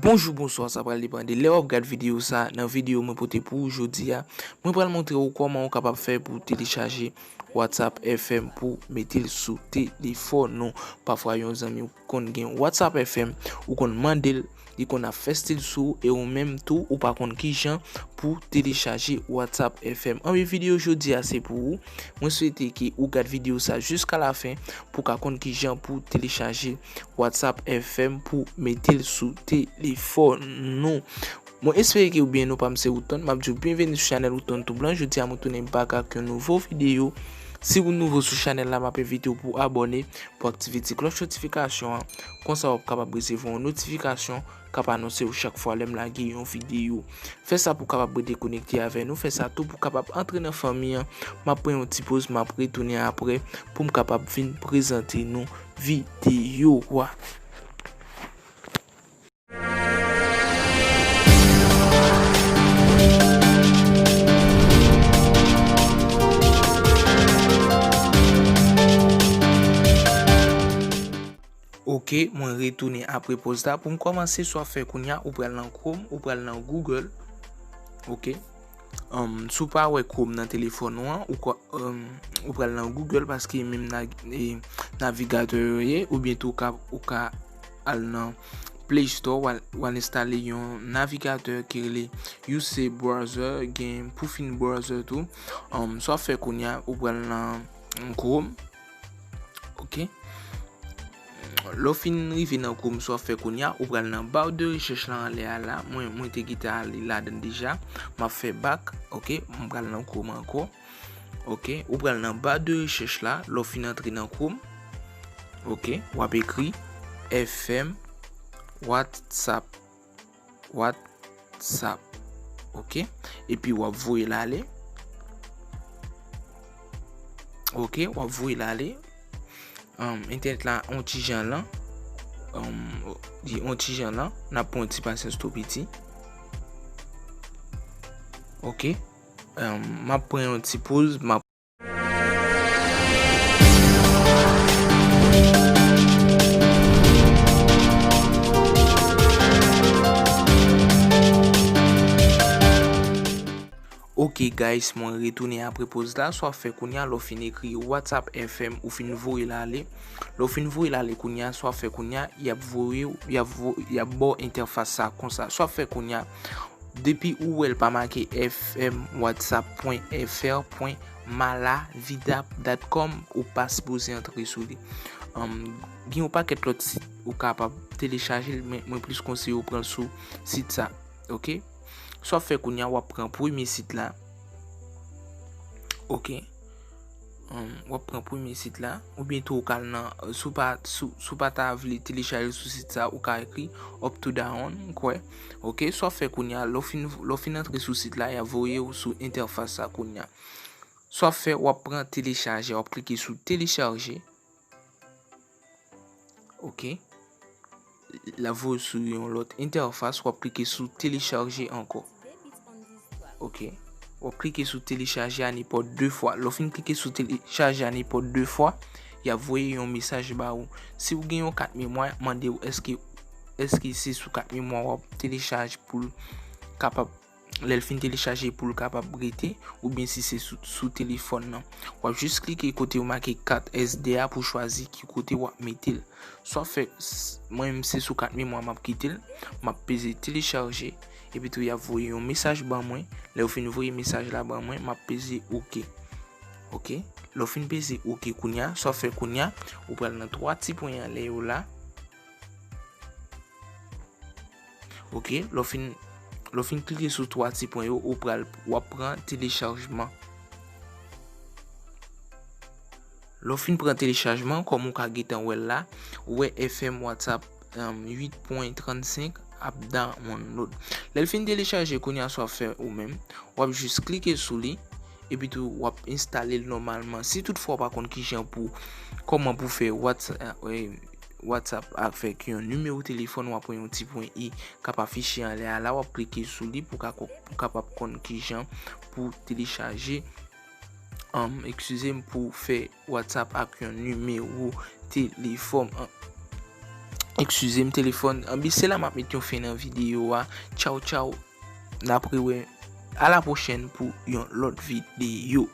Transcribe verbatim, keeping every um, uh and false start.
Bonjou, bonswa, sa pral depann de lè w ap gad videyo sa. Nan videyo mwen pote pou ou jodi a, mwen pral montre w kòman ou kapab fè pou telechaje WhatsApp F M pou mete l sou telefòn ou. Pafwa yon zanmi w konn gen WhatsApp F M, ou konn mande l, li konn ap fè stil sou ou, e ou menm tou, ou pa konn kijan pou telechaje WhatsApp F M. Anben, videyo jodi a se pou ou. Mwen swete ke ou gad videyo sa jiska lafen pou w ka konn kijan pou telechaje WhatsApp F M pou mete l sou telefòn nou. Mwen espere ke ou byen, non pa m se Wooton. M ap di w byenveni sou chanèl Wooton Tout Blan. Jodi a mwen tounen bak ak yon nouvo videyo. Si ou nouvo sou chanèl la, m ap envite w pou abòne, pou aktive ti klòch notifikasyon an. Konsa w ap kapab resevwa yon notifikasyon k ap anonse w chak fwa lè m lage yon videyo. Fè sa pou w kapab rete konekte avè nou. Fè sa tou pou w kapab antre nan fanmi an. M ap pran yon ti poz, m ap retounen apre pou m kapab vin prezante nou videyo a. Ok, mwen retounen apre poz la. Pou m kòmanse, sa w ap fè kounye a, ou pral nan Chrome, ou pral nan Google. Ok. Um, si w pa wè Chrome nan telefòn ou an, ou, um, ou pral nan Google paske menm na, e, navigatè yo ye, oubyen tou ou ka, ou ka al nan Play Store, w al, w al enstale yon navigatè ki rele Usebrowser, gen Puffin Browser tou. Um, sa w ap fè kounye a, ou pral nan Chrome. Ok. Lè w fin rive nan Chrome, sa w ap fè kounye a, ou pral nan bar de rechèch la anlè a la. Mwen, mwen te gentan ale ladan l deja. M ap fè back, ok, m pral nan Chrome ankò. Ok, ou pral nan bar de rechèch la, lè w fin antre nan Chrome. Ok, w ap ekri F M WhatsApp. WhatsApp. Ok? Epi w ap voye l ale. Ok, w ap voye l ale. Um, entènèt la on ti jan lan. Um, li on ti jan lan. N ap pran yon ti pasyans tou piti. Ok? Um, m ap pran yon ti poz, m ap Ok, guys, mwen retounen apre poz la. Sa w ap fè kounye a, lè w fin ekri WhatsApp F M, ou fin voye l ale. Lè w fin voye l ale kounye a, sa w ap fè kounye a, y ap voye w, y ap vo-, y ap ba w entèfas sa konsa. Sa w ap fè kounye a, depi ou wè l pa make F M WhatsApp pwen F R pwen malavidap dot com, ou pa sipoze antre sou li. Um, gen yon pakèt lòt sit ou kapab telechaje l, men mwen plis konseye w pran l sou sit sa. Ok? Sa w ap fè kounye a, w ap pran premye sit la. Ok? Um, w ap pran premye sit la, oubyen tou ou ka al nan, si w pa, si w, si w pa ta vle telechaje l sou sit sa, ou ka ekri up to down, m kwè. Ok, sa w ap fè kounye a, lè w fin, lè w fin antre sou sit la, y ap voye w sou entèfas sa kounye a. Sa w ap fè, w ap pran telechaje, w ap klike sou telechaje. Ok. L ap voye w sou yon lòt entèfas, w ap klike sou telechaje ankò. Ok. W ap klike sou telechaje a nenpòt de fwa. Lè w fin klike sou telechaje a nenpòt de fwa, y ap voye yon mesaj ba ou. Si w gen yon kat memwa, mande w èske, èske se sou kat memwa w ap telechaje pou l kapab lè l fin telechaje pou l kapab rete, oubyen si se sou, sou telefòn nan. W ap jis klike kote yo make kat S D a pou chwazi ki kote w ap mete l. Sa w ap fè, s-, mwen menm se sou kat memwa m ap kite l, m ap peze telechaje, epi tou y ap voye yon mesaj ban mwen. Lè yo fin voye mesaj la ban mwen, m ap peze ok. Ok? Lè w fin peze ok kounye a, sa w ap fè kounye a, ou pral nan twa ti pwen anlè yo la. Ok, lè w fin, lè w fin klike sou twa ti pwen yo, ou pral, w ap pran telechajman. Lè w fin pran telechajman, kòm ou ka gentan wè l la, ou wè F M WhatsApp, um, uit pwen trannsenk ap download. Lè l fin telechaje, kounye a sa w ap fè ou menm, w ap jis klike sou li, epi tou w ap enstale l nòmalman. Si toutfwa w pa konn kijan pou, kòman pou fè WhatsApp, eh, WhatsApp avèk yon nimewo telefòn, w ap wè yon ti pwen i k ap afiche anlè a la, w ap klike sou li pou ka ko-, pou kapab konn kijan pou telechaje, um, eskize m, pou fè WhatsApp ak yon nimewo telefòn. An, eskize m, telefòn. Anben, se la m ap met yon fen nan videyo a. Tchaw, tchaw. N ap rewè a la pwochèn pou yon lòt videyo.